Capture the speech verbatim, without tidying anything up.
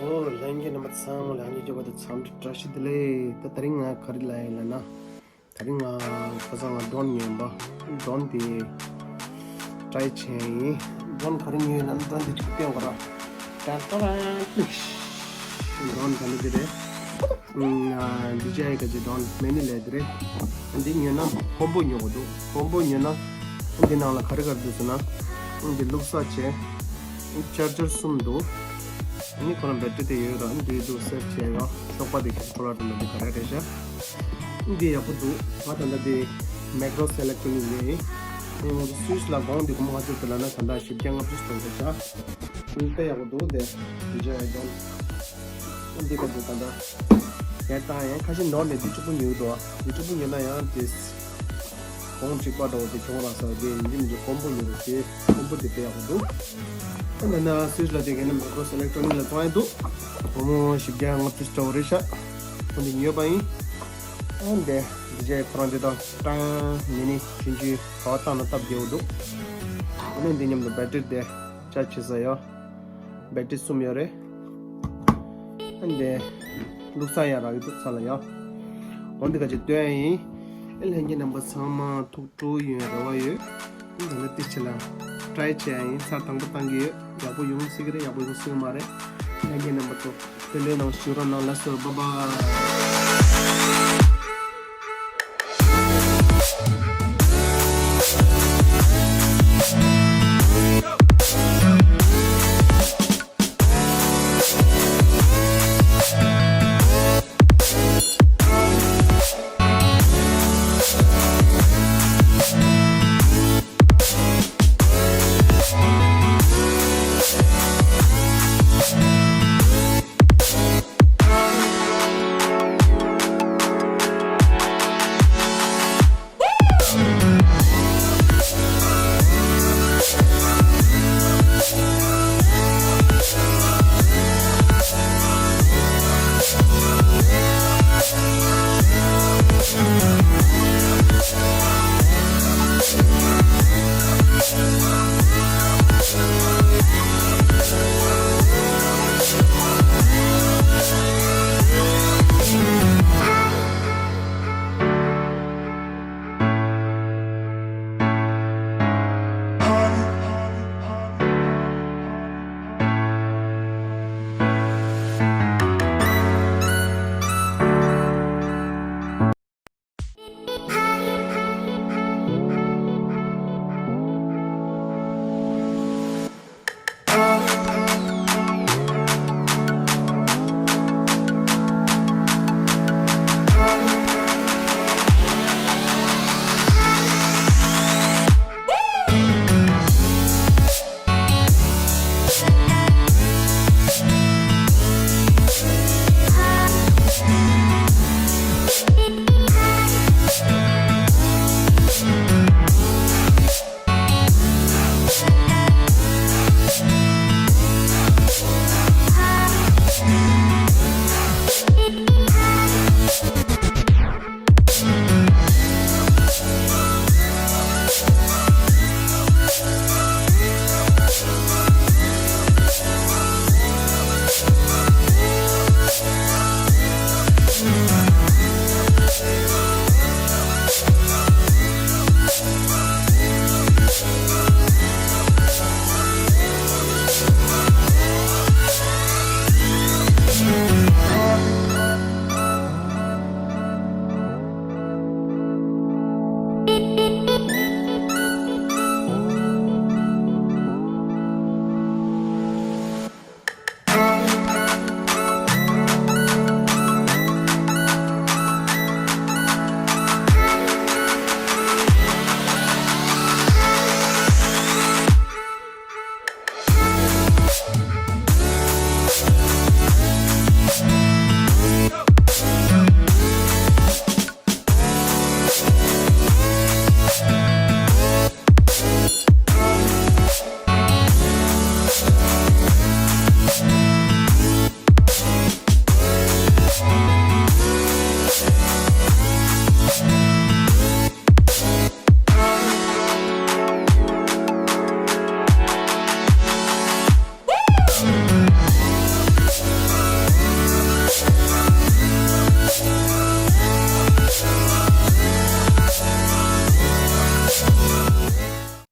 ཨོ་ལྷན་རྒྱས་རྣམ་པ་ཚང་མ་ལ་ལྷན་རྒྱས་སྐྱོབ་པ་དང་འཚམས་འདྲི་བཀྲ་ཤིས་བདེ་ལེགས། ད་དེ་རིང་ང་ག་རེ་ལབ་ཡིན་ལབ་ན། དེ་རིང་ང་ཁ་སང་ང་ཌོན་ཉོས་པ། ཌོན་དེ་ཊ་རའི་བྱས་ཡིན། ཌོན་ག་རེ་ཉོས་ཡིན་ལབ་ན་ཌོན་དེ་ཅིག་སྟོན་གོ་ར། ཏན་ཏན་ཏན། ཌོན་ག་འདི་རེད། ཌི་ཇེ་ཨའི་ག་ཅིག་ཌོན་མེ་ནི་ལབ་དེ་རེད། འདི་ཉོས་ན་ཀོམ་པོ་ཉོ་དགོས་འདུག་ཀོམ་པོ་ཉོས་ན་འདི་ནང་ལ་ག་རེ་ག་རེ་འདུག་ཟེར་ན། འདི་བླུགས་ས་བྱས། ཅར་ཇར་གསུམ་འདུག་ཨ་ནི་ཁོ་རང་བེ་ཊི་རི་དེ་ཡོད་ར། འདི་འདུག་སེབ་བྱས་ཡོད། ཤོག་པ་དེ་ཁྱེད་ཁོ་ལ་འགྲོ་ན་འདི་ག་རེ་རེད་ཤག་འདི་ཡག་པོ་འདུག་ང་ད་ལྟ་འདི་མེག་རོ་སི་ལེག་ཊོ་ནིག་ཡིན། སུའིཊ་ལ་གོང་དེ་གོང་ང་ཚོ་དེ་ལ་ན་ད་ལྟ་བཞི་བརྒྱ་ལྔ་བཅུ་སྟོང་རེད་ཤག་འདི་དཔེ་ཡག་པོ་འདུག་དེ་ཌི་ཇེ་ཨའི་ཌོན། འདི་ག་འདུག་ད་ལྟ་ཡར་བཏང་ཡང་ཁ་ཤས་ནོར་ནས་འདི་གཅིག་པུ་ཉོས་འདུག་འདི་གཅིག་པུ་ཉོས་ན་ཡང་དེ་གོང་གཅིག་པ་འདྲ་བོ་དེ་གྱོང་རག་ས་དེ་ཡིན་གཅིག་མིན་གཅིག་ཀོམ་པོ་ཉོས་རེད། དེ་ཀོམ་པོ་དེ་དཔེ་ཡག་པོ་འདུག་ཨ་ནི་ན་སུའིཊ་ལ་དེ་ག་ནི་མེག་རོ་སི་ལེག་ཊོ་ནིག་ལ་བཙོང་ཡ་འདུག་བུ་མོ་བཞི་བརྒྱ་ལྔ་བཅུ་འདྲ་བོ་རེད་ཤག་འོ་འདི་ཉོས་པ་ཡིན། ཨ་འདི་ཌི་ཇེ་ཨའི་ཁོ་རང་འདི་དང་ཀྲང་མེ་ནི་ཆུང་ཆུང་ག་བ་བཏང་ན་སྟབས་བདེ་བོ་འདུག་ཨ་ནི་འདི་མཉམ་དུ་བེ་ཊི་རི་དེ་ཅར་ཇི་བྱེད་ས་ཡོད། བེ་ཊི་རི་གསུམ་ཡོད་རེད། ཨ་འདི་བླུགས་ས་ཡང་རག་གི་འདུག་ཚ་ལ་ཡ། འོ་འདི་ག་ཅིག་སྟོན་ཡིན། ཨེ་ལྷན་རྒྱས་རྣམ་པ་ཚང་མ་ཐུགས་སྤྲོ་ཡོད་རེ་བ་ཡོད། ཨ་འདི་ནི་ཏི་ཆེ་ལ་ཊ་རའི་བྱས་ཡིན། ཚར་དང་པོ་བཏང་གི་ཡོད། ཡག་པོ་ཡོང་སྲིད་ཀྱི་རེད། ཡག་པོ་ཡོང་སྲིད་ཀྱི་མ་རེད། ལྷན་རྒྱས་རྣམ་པ་ཚོ་དེ་ལོས་ནང་བཞུགས་རོགས་གནང་། ལགས་སོ། བཱའི་བཱའི།